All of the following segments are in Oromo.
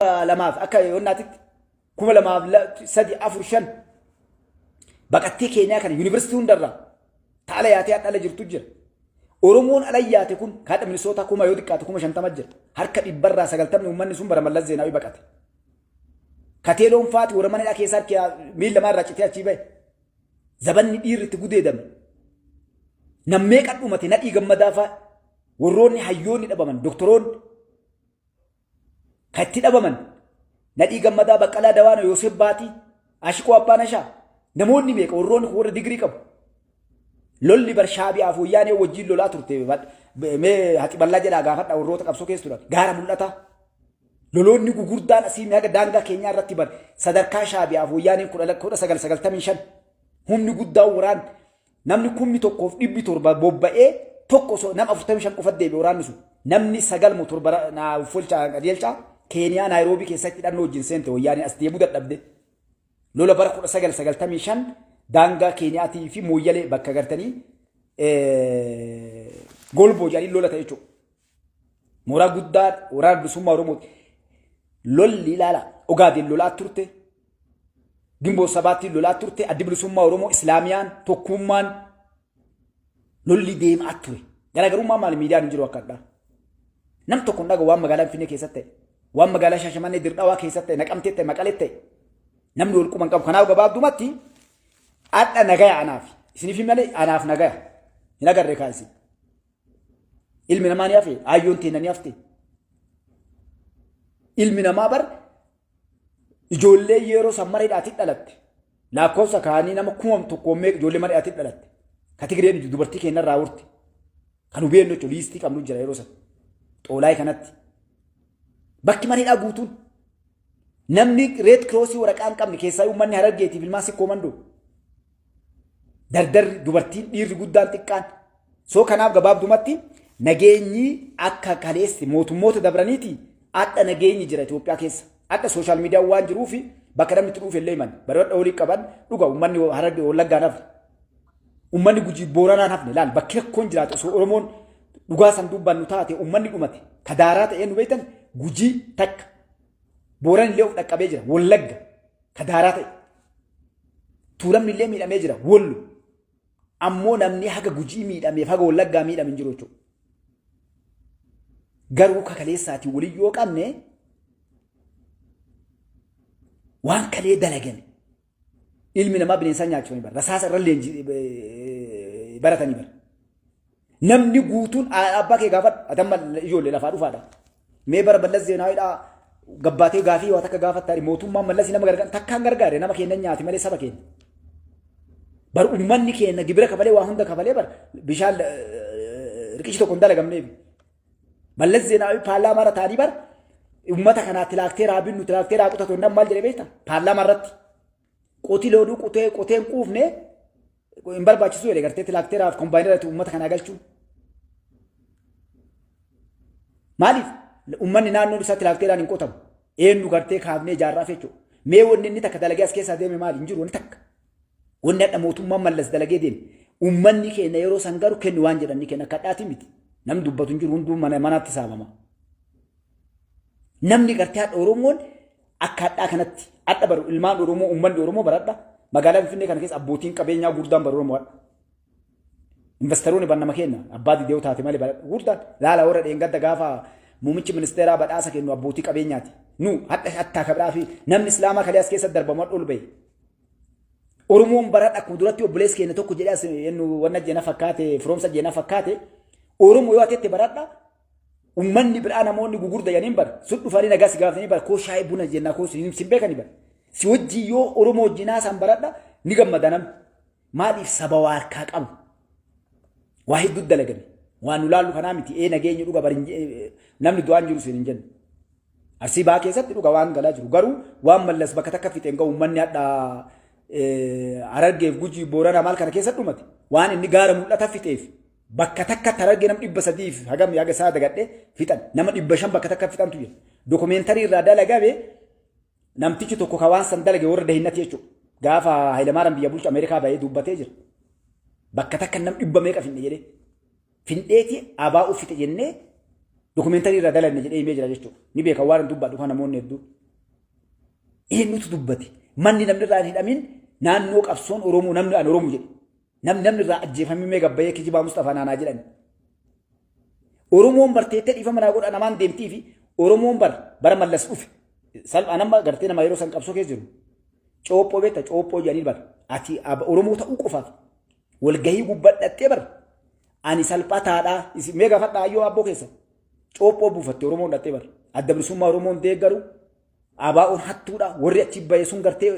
lamaaf akka yoonnaatitti 2003, 4, 5 baqattee Keeniyaa kana yuunivarsiitii hundarraa taala yaatee hadha ala jirtu jira. Oromoon ala yaate kun kaadha Minisootaa kuma yoo xiqqaate 50,000 jira. Harka 90% uummanni sun bara Mallas Zeenaawii baqate. Kateeloon faati warra mana hidhaa keessaa harki miila lamaa irraa citee achii bahe. Zabanni dhiirri itti gudeedame. Nammee qadhumate Nadhii Gammadaa faa warroonni hayyoonni dhabaman doktoroonni kan itti dhabaman Nadhii Gammadaa, Baqqalaa Dawaanoo, Yoosef Baatii, Ashiqoo Abbaa Nashaa, namoonni meeqa warroonni kun warra digirii qabu. Lolli bar Shaabiyaaf Wayyaanee wajjin lolaa turte, mee haxiballaa jedhaa gaafadha warroota qabsoo keessa turan, gaara mul'ataa. Loloonni gugurdaan asii haga daangaa keenyaa irratti bar sadarkaa Shaabiyaaf Wayyaaneen 1995 humni guddaan waraan namni 1700 bobba'ee tokko osoo nama 45 qofa deebi'e waraanni sun. Namni sagal moo torba naa folchaa qajeelchaa Keeniyaa Naayiroobii keessatti hidhannoo wajjin seente Wayyaaneen as deebuu dadhabde. Lola bara 1995 daangaa Keeniyaatii fi Mooyyalee bakka gartanii Golboo jedhanii lola ta'e jechuudha. Mooraa guddaa Waraana Bilisummaa Oromooti. Lolli ilaala Ogaadeen lolaa turte. Gimboo Sabaattiin lolaa turte. Addi Bilisummaa Oromoo, Islaamiyaan, tokkummaan lolli deemaa ture. Garaagarummaa maali? Miidiyaan hin jiru akka addaa. Nam tokko hin dhagahu waan magaalaa Finfinnee keessatti ta'e. Waan magaalaa Shaashamannee, Dirdhawaa keessatti ta'e, Naqamtee ta'e, Maqalee ta'e. Namni wal quban qabu. Kanaaf gabaabdumatti adha nagaya anaaf. Isiniif malee anaaf nagaya. Hin agarre kaa isin. Ilmi namaa ni hafe, aayyoon teenya ni hafte. Ilmi namaa bar ijoollee yeroo san mana hidhaatti dhalatte. Lakkoofsa kaanii nama 1000 meeqa ijoollee mana hidhaatti dhalatte. Ka Tigireen dubartii keenya irraa hurte. Kan hubeenu jechuun liistii qabnu jira yeroo san. Xoolaayii kanatti. Bakki mana hidhaa guutuun. Namni Red Crossii waraqaa hin qabne keessaa uummanni Harargeetiif ilmaan Sikkoo Mandoo. Dardarri, dubartiin, dhiirri, guddaan, xiqqaan. Soo kanaaf gabaabdumatti nageenyi akka kaleessi mootummoota dabraniiti adha nageenyi jira Itoophiyaa keessa. Adha social miidiyaan waan jiruufi bakka namni itti dhufe illee himan. Baradha olii qaban dhuga uummanni Harargee Wallaggaan hafne. Uummanni Gujii Booranaan hafne laal bakki rakkoon jiraate osoo Oromoon dhugaa san dubbannu taate uummanni dhumate. Kadaaraa ta'ee nu beektan Gujii takka. Booran illee of dhaqqabee jira. Wallagga kadaaraa ta'e. Tuulamni illee miidhamee jira. Wollo. Ammoo namni haga Gujii miidhameef haga Wallaggaa miidhame hin jiru jechuudha. Garuu kakaleessaatiin waliin yoo qabne waan kalee dalagame ilmi namaa bineensaa nyaachifanii bara rasaasa irra leenji baratanii bara. Namni guutuun abbaa kee gaafadhu atamma ijoollee lafaa dhufaadha. Mee bara Mallas Zeenaawidhaa gabbaatee gaafii waa takka gaafattaa mootummaan Mallasii nama gargaara takkaan gargaare nama keenya nyaate malee saba keenya. Bar uummanni keenya gibira kafalee waa hunda kafalee bar bishaan riqichi tokko hin dalagamneef. Mallas Zeenaawii paarlaamaa irra taa'anii bar uummata kanaa tilaakteeraa binnu tilaakteeraa qotatu nan maal jedhee beekta paarlaamaa irratti. Qoti loonuu qotee qoteen quufne hin barbaachisu jedhe gartee tilaakteeraaf kombaayinarratti uummata kanaa galchuun. Maaliif uummanni naannoon isaa tilaakteeraan hin qotamu? Eenyu gartee kaafnee ijaarraaf jechuudha. Mee wanni inni takka dalagee as keessaa deeme maali? Hin jiru wanni takka. Wanni hadha mootummaan Mallas dalagee deeme. Uummanni keenya yeroo san garuu kennu waan jedhan ni kenna. Akka hadhaati miti. Namni dubbatu hin jiru, hunduu mana manaatti saamama. Namni gartee hadha Oromoon akka hadhaa kanatti hadha baru ilmaan Oromoo uummanni Oromoo baradha. Magaalaa Finfinnee kana keessa abbootiin qabeenyaa gurguddaan baru Oromoo hadha. Investaroonni bar nama keenya abbaa didee taate malee bara gurguddaan laala warra dheengadda gaafa muummichi ministeeraa badhaasa kennu abbootii qabeenyaati. Nu hadha hattaa kabiraa fi namni islaamaa kalee as keessa darbamu hadha ol bahe. Oromoon bara akkuma duratti obboleessi keenya tokko jedhee as yennu wanna jeena fakkaate firoomsa jeena fakkaate Oromoo yoo atetti baradha uummanni biraa namoonni gugurda jedhaniin bara sun dhufanii nagaa si gaafatanii bara koo shaayii buna jennaa koo sin beekani bara si wajjin yoo Oromoo wajjin haasaan baradha ni gammada namni. Maaliif saba waa harkaa qabu? Waa hedduu dalagame. Waan nu laallu kanaa miti. Ee nageenyi dhuga bari namni du'aan jiru siin hin jennu. Arsii Bahaa keessatti dhuga waan galaa jiru. Garuu waan Mallas bakka takka fixeen ga'u uummanni hadha Harargeef Gujii Booranaa maal kana keessa dhumate. Waan inni gaara mul'ata fixeef bakka takka Harargee nama 300f hagam haga isaa dagadhee fixan. Nama 500 bakka takka fixantu jira. Dokumeentarii irraa dalagame namtichi tokko ka waan san dalage warra dahinnati jechuudha. Gaafa Hayilamaariyaam biyya bulchu Ameerikaa bahee dubbatee jira. Bakka takka nam dhibba meeqa finne jedhee. Findeeti abaa'u fixe jennee Documentary irraa dalanne jedhee himee jira jechuudha. Ni beeka waan dubbadhu kan namoonni hedduu. Eenyutu dubbate? Manni namni irraa hin hidhamin naannoo qabsoon Oromoo namni an Oromoo jedhe. Namni irraa ajjeefamee mee gabbayee kijibaa Mustafaa naanaa jedhan. Oromoon barteettee dhiifama naa godha namaan deemtii fi Oromoon bar bara Mallas dhufe. Salphaa nama gartee nama yeroo san qabsoo keessa jiru. Coophoo beekta coophoo jedhanii bar ati Oromoo ta'uu qofaaf walgahii gubbadhattee bar ani salphataadha mee gaafadhaa ayyoo abboo keessa coophoo buufatte Oromoon dhattee bar adda bilisummaa Oromoon deeggaru ABO'n hattuudha warri achi bahe sun gartee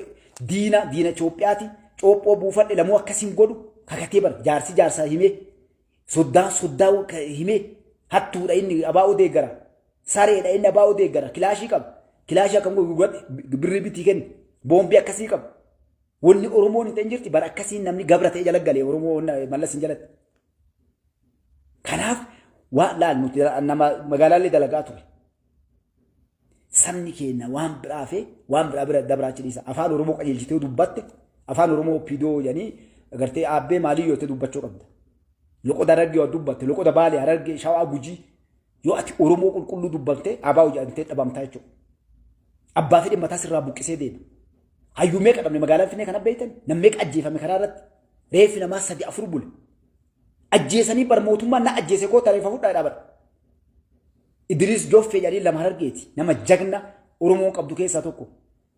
diina diina Itoophiyaati coophoo buufadhe lamuu akkasiin godhu kakatee bar jaarsi jaarsaa himee soddaan soddaa himee hattuudha inni ABO deeggara sareedha inni ABO deeggara kilaashii qaba kilaashii akkam gurguradhe birrii bitii kenni boombii akkasii qaba wanni Oromoon hin ta'in jirti bara akkasiin namni gabra ta'e jala galee Oromoo Mallas hin jalatti. Kanaaf waan laal nuti nama magaalaallee dalagaa ture. Sabni keenya waan biraa fi waan biraa bira dabraachi dhiisa. Afaan Oromoo qajeelchitee dubbatte afaan Oromoo pidoo jedhanii agartee aabbee maalii yoo ta'e dubbachuu qabda. Loqoda Harargee yoo dubbatte loqoda Baalee Harargee Shawaa Gujii yoo ati Oromoo qulqulluu dubbatte abaa hojjetee dhabamtaa jechuudha. Abbaa fedhe mataa sirraa buqqisee deema. Hayyuu meeqa dhabne magaalaa Finfinnee kana beektan nam meeqa ajjeefame karaa irratti reeffi namaa sadi afur bule. Ajjeesanii bar mootummaan na ajjeese koo tareeffa fudhaa dhaabata. Idriis Joffee jedhanii lama Harargeeti. Nama jagna Oromoon qabdu keessaa tokko.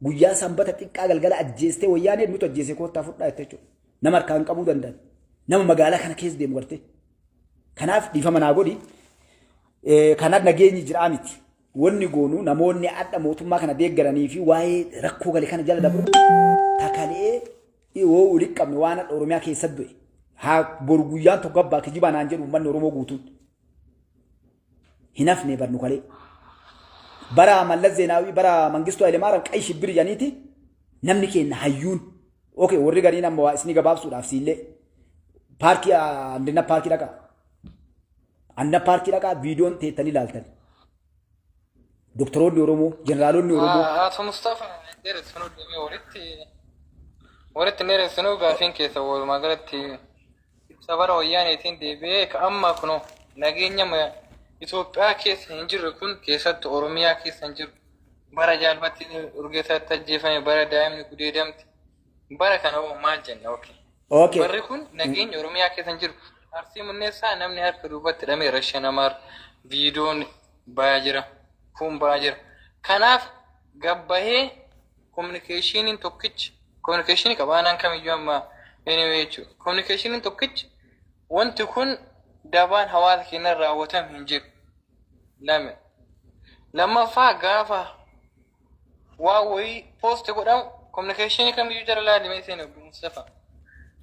Guyyaa sanbata xiqqaa galgala ajjeestee wayyaanee nutu ajjeese koottaa fudhaa jette jechuudha. Nama harkaan qabuu danda'an. Nama magaalaa kana keessa deemu gartee. Kanaaf dhiifama naa godhi. Kanaaf nageenyi jiraa miti. Wanni goonu namoonni adda mootummaa kana deeggaranii fi waa'ee rakkoo gale kana jala dabru takalee yoo walitti qabne waan adda Oromiyaa keessatti du'e. Haa boru guyyaan tokko abbaa kijibaa naan jedhu uummanni Oromoo guutuun. Hin hafne barnu kalee. Bara Mallas Zeenaawii bara Mangistuu Hayilemaariyaam qayi shibbiri jedhaniiti namni keenya hayyuun. Okay warri gariin amma waa isinii gabaabsuudhaaf siillee paarkii Andina paarkii dhaqaa. Andina paarkii dhaqaa viidiyoon teettanii ilaaltan. Doktoroonni Oromoo, jeneraalonni Oromoo. Haatu Mustafa dheeressinuu deemee walitti dheeressinuu gaafiin keessa walumaa galatti ibsa bara wayyaaneetiin deebi'ee ka amma kunoo nageenya Itoophiyaa keessa hin jirre kun keessattuu Oromiyaa keessa hin jiru. Bara jaalbatti Urgeessaatti ajjeefame, bara daa'imni gudeedamte, bara kana hoo maal jenna? Okay. Okay. Barri kun nageenya Oromiyaa keessa hin jiru. Arsii Munneessaa namni harka duubatti hidhamee rashanamaar viidiyoon ba'aa jira. Kun ba'aa jira. Kanaaf gabbahee communicationin tokkichi communicationii qabaanaan kamiyyuu amma anyway jechuudha. Communicationin tokkichi wanti kun dabaan hawaasa keenya raawwatame hin jiru. Lame. Lammaffaa gaafa waan wayii post godhamu communicationii kamiyyuu jara laalimee seene obbo Mustafa.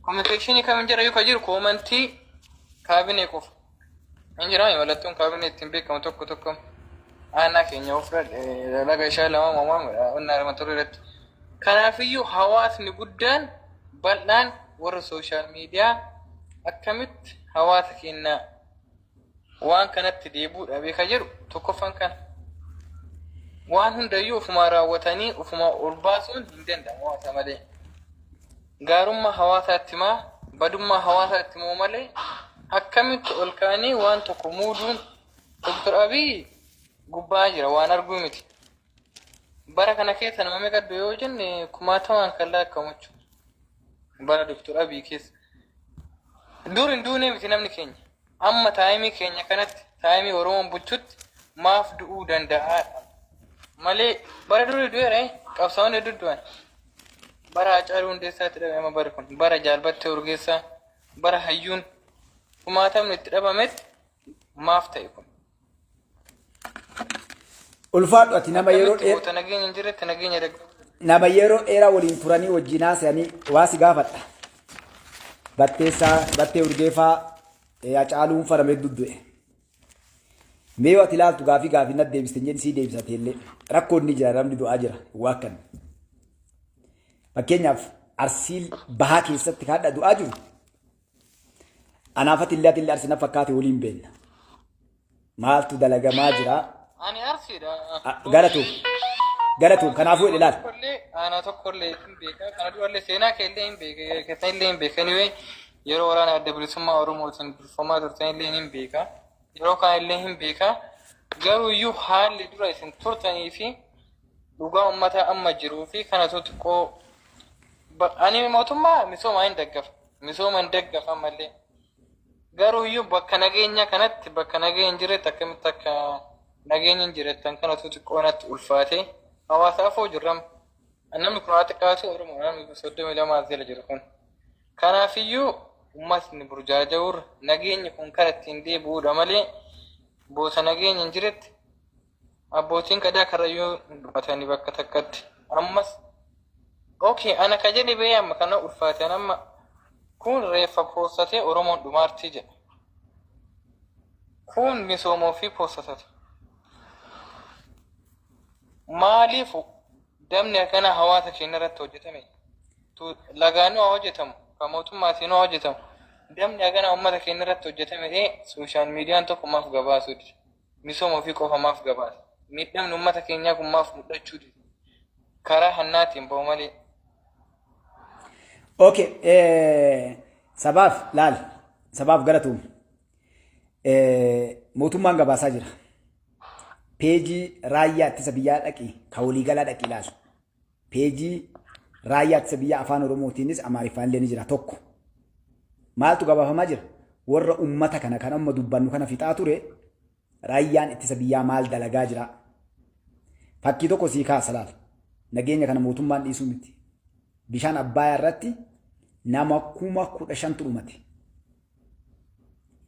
Communicationii kamiin jara yoo ka jiru commentii kaabinee qofa. Hin jiraa mallattoon kaabinee ittiin beekamu tokko tokko aanaa keenya of laga ishaa lama uumamu onnaa lama turre irratti. Kanaafiyyuu hawaasni guddaan bal'aan warra social media akkamitti hawaasa keenya waan kanatti deebi'uu dhabee ka jedhu tokkoffaan kana. Waan hundayyuu ofumaa raawwatanii ofumaa ol baasuun hin danda'amu hawaasa malee. Gaarummaa hawaasaatti himaa badummaa hawaasaatti himoo malee akkamitti ol ka'anii waan tokko muuduun Dr. Abiy gubbaa jira waan arguu miti. Bara kana keessa nama meeqa du'e yoo jenne kumaatamaan kan lakkaa'amu jechuudha. Bara Dr. Abiy keessa. Dur hin duune miti namni keenya. Amma timeii keenya kanatti timeii Oromoon bulchutti maaf du'uu danda'aadha. Malee bara durii du'eera qabsaa'onni hedduu du'an. Bara Haacaaluu Hundeessaatti dhabame bara kun. Bara Jaalbattee Urgeessaa, bara Hayyuun kumaatamni itti dhabametti maaf ta'e kun? Ulfaadhu ati nama yeroo Akkamitti goota nageenya hin jirretti nageenya daggamu? Nama yeroo dheeraa waliin turanii wajjin haasa'anii waa si gaafadha. Batteessaa, Battee Urgeefaa, Hacaaluun faramee duddu'e. Mee yoo ati ilaaltu gaafii gaafii natti deebiste hin jedhi sii deebisate illee rakkoon ni jira namni du'aa jira waa akkan. Fakkeenyaaf Arsii bahaa keessatti kaadha du'aa jiru. Anaaf ati illee ati illee Arsii na fakkaate waliin beekna. Maaltu dalagamaa jira? Ani Arsiidha. Galatuuf. Galatuuf kanaafuu ilaali. Tokkollee aanaa tokkollee hin beeka. Kana durallee seenaa kee illee hin beeka. Keessan illee hin beeka. Anyway yeroo waraana adda bilisummaa Oromootiin durfamaa turtan illee hin beeka. Yeroo kana illee hin beeka. Garuu iyyuu haalli dura isin turtanii fi dhugaa uummataa amma jiruu fi kanatu xiqqoo ani mootummaa misooma hin daggafa. Misooma hin daggafa malee. Garuu iyyuu bakka nageenya kanatti, bakka nageenya hin jirretti, akkamitti akka nageenya hin jirrettan kanatu xiqqoo natti ulfaate. Hawaasaaf hoo jirram. Namni kun haa xiqqaatu, Oromoo namni 32 as jala jiru kun. Kanaafiyyuu uummatni burjaaja'uurra nageenyi kun kara ittiin deebi'uudha malee, boosa nageenya hin jiretti abbootiin gadaa karrayyuu dhumatanii bakka takkatti. Ammas okay, ana ka jedhe bee amma kana ulfaate amma kun reeffa poostatee Oromoon dhumaartii jedha. Kun misooma ofii poostatata. Maaliif damni akkana hawaasa keenya irratti hojjetame? Lagaanuu haa hojjetamu, kan mootummaatiin haa hojjetamu. Damni akkana uummata keenya irratti hojjetame social miidiyaan tokko maaf gabaasuu dide? Misooma ofii qofa maaf gabaasa? Miidhamni uummata keenyaa kun maaf mul'achuu dide? Karaa hannaatiin bahu malee. Okay, sabaaf laal, sabaaf galatuun mootummaan gabaasaa jira. Peejii raayyaa ittisa biyyaa dhaqi, ka waliigalaa dhaqi ilaal. Peejii raayyaa ittisa biyyaa afaan Oromootiinis Amaariffaan illee ni jira tokko. Maaltu gabaafamaa jira? Warra ummata kana kan amma dubbannu kana fixaa ture, raayyaan ittisa biyyaa maal dalagaa jira? Fakkii tokko sii kaasa, laal. Nageenya kana mootummaan dhiisuu miti. Bishaan Abbayaa irratti nama 15,000tu dhumate.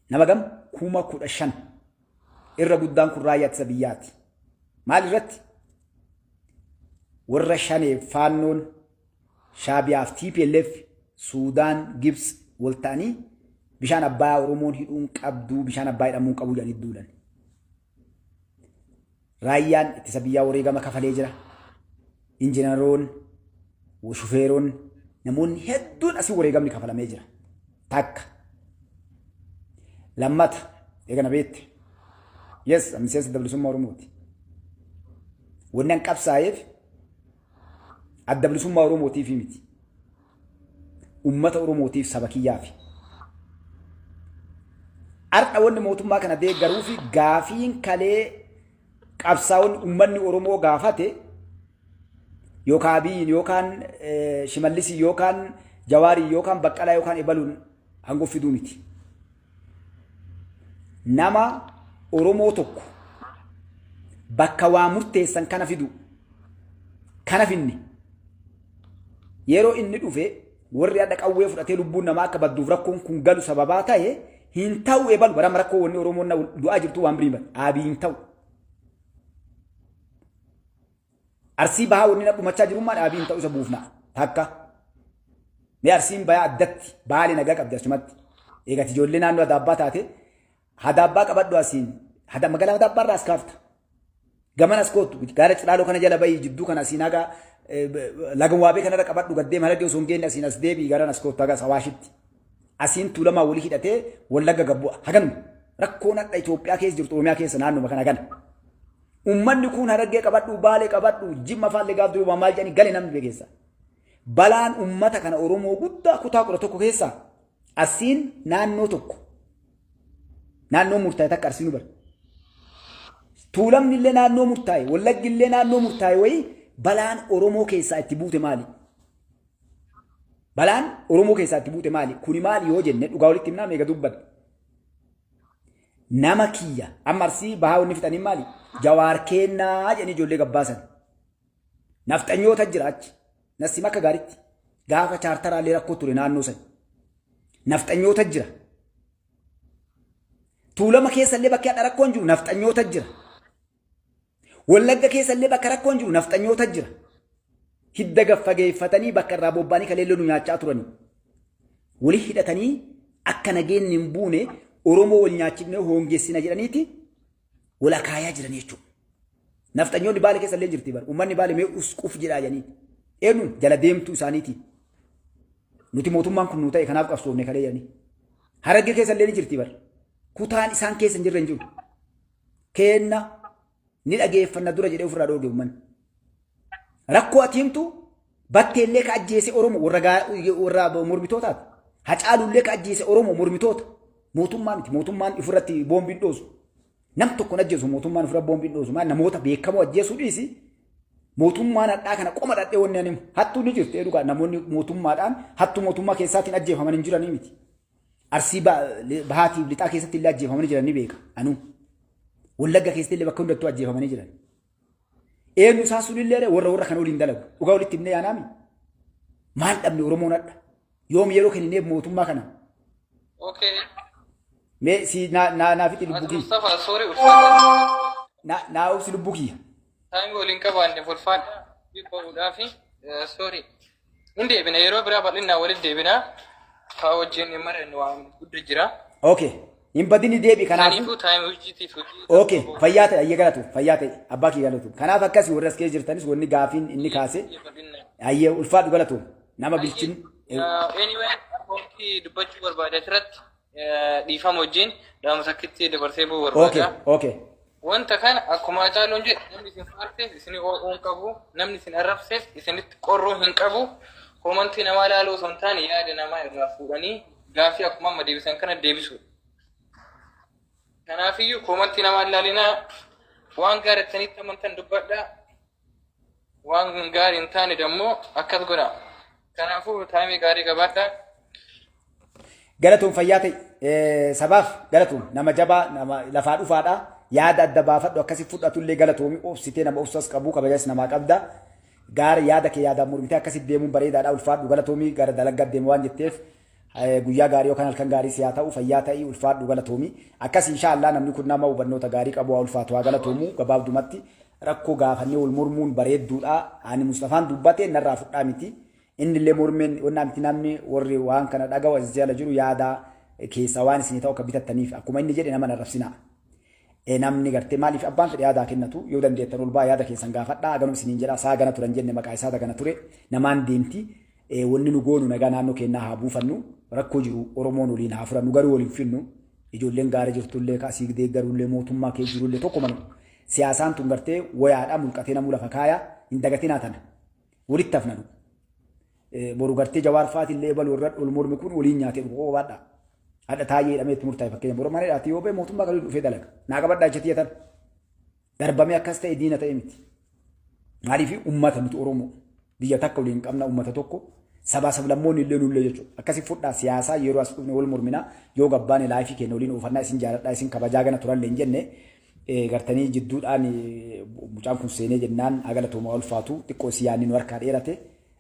Nama gam 15,000. Irra guddaan kun raayyaa ittisa biyyaati. Maal irratti? Warra shaneef faannoon Shaabiyaaf TPLF Suudaan Gibs wal ta'anii bishaan Abbayaa Oromoon hidhuun qabduu, bishaan Abbayaa hidhamuu qabu jedhanii duulan. Raayyaan ittisa biyyaa wareegama kafalee jira. Injiinaroon, shufeeroon, namoonni hedduun asii wareegamni kafalamee jira. Takka. Lammata eegana beekte. Yes, miseensa Adda Bilisummaa Oromooti. Wanni an qabsaa'eef Adda Bilisummaa Oromootiif miti. Uummata Oromootiif, saba kiyyaafi. Har'a wanni mootummaa kana deeggaruu fi gaafiin kalee qabsaa'onni uummanni Oromoo gaafate yookaan Abiyyiin yookaan Shimallisiin yookaan Jawaariin yookaan Baqqalaa yookaan Ebaluun aangoo fiduu miti. Nama Oromoo tokko bakka waa murteessan kana fidu, kana finne. Yeroo inni dhufe warri adda qawwee fudhatee lubbuun namaa akka badduuf rakkoon kun galu sababaa ta'e hin ta'u. Ebalu barama rakkoo wanni Oromoon du'aa jirtu waan birii bada. Abii hin ta'u. Arsii Bahaa wanni na dhumachaa jirummaa dhaabii hin ta'u, isa buufna. Takka. Mee Arsiin Bahaa addatti Baalee nagaa qabdi asumatti. Eegati ijoollee naannoo Adaabbaa taate, Adaabbaa qabadhu asiin. Magaalaa Adaabbaarraa as kaafta. Gaman as kootu gaara Cilaaloo kana jala bahii, jidduu kana asiin haga laga Waabee kanarra qabadhu, gaddeem Harargee osoo hin geenne asiin as deebii, garan as kootu haga Awaashitti. Asiin Tuulamaa walii hidhatee Wallagga gabbu'a. Haganuma. Rakkoon hadha Itoophiyaa keessa jirtu Oromiyaa keessa naannuma kana gana. Uummanni kun Harargee qabadhu, Baalee qabadhu, Jimma faallee gaaf durii maal jedhanii gale namni beekeessa. Balaan uummata kana Oromoo guddaa kutaa 11 keessaa Arsiin naannoo tokko. Naannoo murtaa'e takka Arsiin bara. Tuulamni illee naannoo murtaa'e, Wallaggi illee naannoo murtaa'e wayii, balaan Oromoo keessaa itti buute maali? Balaan Oromoo keessaa itti buute maali? Kuni maali yoo jenne, dhugaa walitti himnaa meeqa dubbadha. Nama kiyya amma Arsii Bahaa wanni fixanii maali? Jawaar kennaa jedhanii ijoollee gabbaasan. Nafxanyoota jira achi. Nassim akka gaariitti gaafa chaartaraallee rakkoo ture naannoo san. Nafxanyoota jira. Tuulama keessallee bakki hadha rakkoon jiru nafxanyoota jira. Wallagga keessallee bakka rakkoon jiru nafxanyoota jira. Hidda gaffageeffatanii bakka irraa bobba'anii kaleelloo nu nyaachaa turanii. Wali hidhatanii akka nageenyi hin buune, Oromoo wal nyaachifnee hoongessina jedhaniiti wal akaayaa jiran jechuudha. Nafxanyoonni Baale keessa illee jirti bara. Uummanni Baale mee usquf jedhaa jedhanii. Eenyuun jala deemtuu isaaniiti. Nuti mootummaan kun nu ta'e kanaaf qabsoofne kalee jedhanii. Harargee keessa illee ni jirti bara. Kutaan isaan keessa hin jirre hin jiru. Keenna ni dhageeffanna dura jedhee ofirraa dhoorge uummanni. Rakkoo ati himtu, Batteellee ka ajjeese Oromoo warra mormitootaati. Hacaaluullee ka ajjeese Oromoo mormitoota. Mootummaa miti. Mootummaan ofirratti boombiin dhoosu. Nam tokko ajjeesu mootummaan ofirra boombiin dhoosu maal namoota beekamoo ajjeesuu dhiisi. Mootummaan hadhaa kana qoma dhadhee wanni ani hattuu ni jirti dhugaa namoonni mootummaadhaan hattuu mootummaa keessaatiin ajjeefaman hin jiranii miti. Arsii bahaatiif lixaa keessatti illee ajjeefamanii jiran ni beeka anuu. Wallagga keessatti illee bakka hundattuu ajjeefamanii jiran. Eenyu isaan sun illee warra kana waliin dalagu. Dhugaa walitti himnee yaanaami. Maal dhabne Oromoon hadha? Yoom yeroo kennineef mootummaa kana? Okay. Mee si naa naa naa fixi lubbuu Ati kiyya. Mustafa, sorry, ulfaadha. Naa naa obsi lubbuu kiyya. Time waliin qabaanne ulfaadha. Ba'uudhaafi sorry. Hin deebina, yeroo biraa bal'inaan walitti deebina. Kaa wajjin hin mari'annu, waan guddaa jira. Okay. Hin badini, deebi kanaafuu. Kanaafuu time hojiitiif hojii. Okay. Fayyaa ta'e, ayyee galatu. Fayyaa ta'e. Abbaa kiyya galatu. Kanaaf akkasii warra as keessa jirtanis wanni gaafiin inni kaase. Bal'inaan. Ayyee, ulfaadhu, galatu. Nama bilchin. Anyway, wanti dubbachuu barbaade asirratti dhiifama wajjin dhaamsa akkitti dabarsee bu'uu barbaada. Okay. Wanta kana akkuma Hacaaluun jedhe, namni isin faarseef isin oo'uu hin qabu, namni isin arrabseef isinitti qorruu hin qabu. Comment namaa ilaaluu osoo hin taane yaada namaa irraa fuudhanii gaaffii akkuma amma deebisan kana deebisuudha. Kanaafiyyuu comment namaa ilaalinaa, waan gaarittanitti amantan dubbadhaa. Waan gaarii hin taane dammoo akkas godha. Kanaafuu time gaarii qabaadhaa. Galatuun, fayyaa ta'e, sabaaf galatuun, nama jabaa, nama lafaa dhufaadha. Yaada adda baafadhu akkasi fudhatullee galatoomi, obsitee nama obsas qabu kabajas namaa qabda. Gaara yaada kee yaadaan mormitee akkasi deemuun bareedaadha, ulfaadhu, galatoomii. Gara dalaggaa deemu waan jetteef guyyaa gaarii yookaan halkan gaarii si haa ta'u, fayyaa ta'ii, ulfaadhu, galatoomi. Akkas inshaallah namni kun nama hubannoota gaarii qabu, haa ulfaatu, haa galatoomu. Gabaabdumatti rakkoo gaafannee wal mormuun bareedduudha. Ani Mustafaan dubbate narraa fudhaa miti. Inni illee mormeen wannaa miti. Namni warri waan kana dhagahu as jala jiru yaada keessaa waan isinii ta'u akka bitattaniif akkuma inni jedhe nama narrabsinaa. Namni gartee maaliif abbaan fedhe yaadaa kennatu, yoo dandeettan ol baa yaada keessan gaafadhaa. Haganum isiniin jedha, saa gana turan jenne, maqaa isaa gana ture namaan deemti. Wanni nu goonu nagaa naannoo keenyaa haa buufannu, rakkoo jiru Oromoon waliin haa furannu, garuu waliin finnu. Ijoolleen gaara jirtullee kaasii deeggarullee mootummaa kee jirullee tokko manu. Siyaasaan tun gartee wayaadha mulqatee namuu lafa kaaya hin dagatinaa, tana walitti hafnanu. Boru gartee Jawaar faatillee baluu irra ol mormi kun waliin nyaatee dhufu qofaadha. Hadha taayee jedhamee itti murtaa'e, fakkeenya boru mana hidhaatti yoo ba'e mootummaa kan dhufee dalaga. Naa qabadhaa jecha tan. Darbamee akkas ta'e diina ta'e miti. Maaliif ummata nuti Oromoo biyya takka waliin qabna, ummata tokko, sabaa sablammoonni illee nullee jechuudha. Akkasi fudhaa, siyaasaa yeroo as dhufne wal morminaa, yoo gabbaane live keenya waliin oofannaa. Isin jaaladhaa, isin kabajaa, gana turallee hin jenne gartanii jidduudhaan mucaan kun seenee jennaan agalatoomaa, ulfaatu, xiqqoo si yaadni nu harkaa dheerate.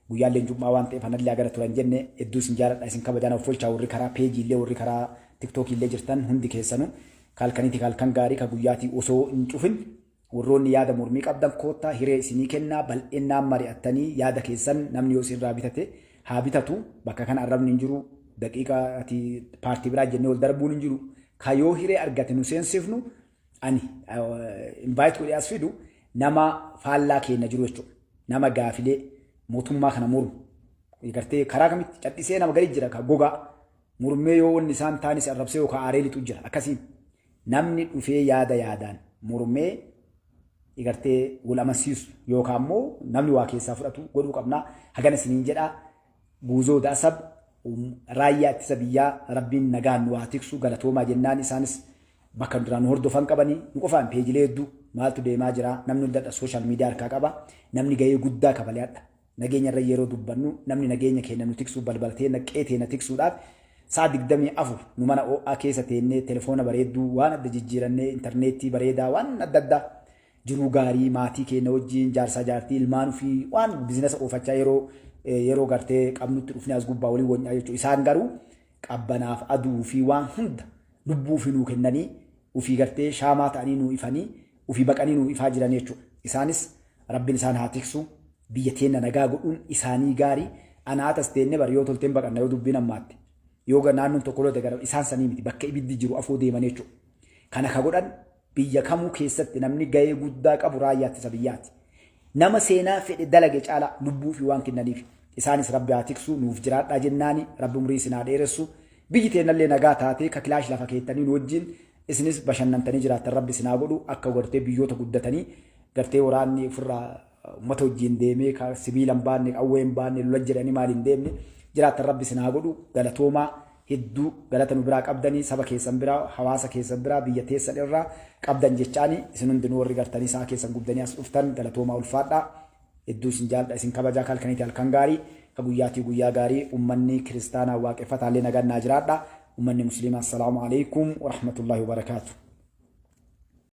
Guyyaalleen jum'aa waan ta'eef anallee agana turan jenne. Hedduu isin jaaladha, isin kabajaan of olchaa. Warri karaa peejiillee, warri karaa TikTokiillee jirtan hundi keessanu kaalkaniiti kaalkan gaarii ka guyyaatii osoo hin cufin, warroonni yaada mormii qabdan koottaa, hiree isinii kennaa, bal'innaan mari'attanii yaada keessan namni yoo isinirraa bitate haa bitatu. Bakka kana arrabni hin jiru, daqiiqa ati paartii biraa jennee ol darbuun hin jiru. Ka yoo hiree argate nu seensifnu, ani invite godhee as fidu, nama faallaa keenya jiru jechuudha. Nama gaafilee mootummaa kana mormu. Gartee karaa kamitti cadhisee nama gadi jira ka gogaa mormee yoo wanni isaan taanis arrabsee yookaan aaree lixu jira. Akkasiin namni dhufee yaada yaadaan mormee gartee wal amansiisu yookaan immoo namni waa keessaa fudhatu godhuu qabna. Hagana isiniin jedhaa. Guuzoo Daasab, raayyaa ittisa biyyaa rabbiin nagaan nu haa tiksu, galatoomaa jennaan. Isaanis bakka duraan nu hordofan qabanii nu qofaan peejilee hedduu maaltu deemaa jira, namni hundadha social media harkaa qaba. Namni gahee guddaa kafalee hadha nageenya irra yeroo dubbannu, namni nageenya keenya nu tiksuu, balbala teenya, qe'ee teenya tiksuudhaaf sa'a 24 nu mana ho'aa keessa teennee telefoona bareedduu waan adda jijjiirannee, intarneetii bareedaa, waan adda addaa, jiruu gaarii maatii keenya wajjin, jaarsaa jaartii, ilmaan ofii, waan business oofachaa yeroo gartee qabnutti dhufnee as gubbaa waliin wonyaa jechuudha. Isaan garuu qabbanaaf aduu fi waan hunda lubbuu ofii nuu kennanii, ofii gartee shaamaa ta'anii nuu ifanii, ofii baqanii nuu ifaa jiran jechuudha. Isaanis rabbiin isaan haa tiksu, biyya teenna nagaa godhuun isaanii gaarii. Anaatas teenne bar yoo tolteen baqanna, yoo dubbiin ammaatte. Yoo naannoon tokko lote gara isaan sanii miti, bakka ibiddi jiru afoo deeman jechuudha. Kana ka godhan biyya kamuu keessatti namni gahee guddaa qabu raayyaa ittisa biyyaati. Nama seenaa fedhe dalage caalaa lubbuu fi waan kennaniif isaanis rabbi haa tiksu, nuuf jiraadhaa jennaani, rabbi umurii isin haa dheeressu. Biyyi teennallee nagaa taatee ka kilaash lafa keettanii nu wajjin isinis bashannantanii jiraattan rabbi isin haa godhu. Akka gartee biyyoota guddatanii gartee waraanni ofirraa uummata wajjin deemee ka sibiila hin baanne, qawwee hin baanne, lola jedhanii maal hin deemne jiraattan rabbi isin haa godhu, galatoomaa. Hedduu galata nu biraa qabdanii, saba keessan biraa, hawaasa keessan biraa, biyya teessan irraa qabdan jechaani. Isin hundinuu warri gartanii sa'a keessan gubdanii as dhuftan, galatoomaa, ulfaadhaa. Hedduu isin jaalladha, isin kabajaa. Halkaniiti halkan gaarii, ka guyyaatii guyyaa gaarii. Ummanni kiristaanaa waaqeffataallee nagaan naa jiraadha. Ummanni musliimaa, assalaamu alaikum warahmatullaahi wabarakaatu.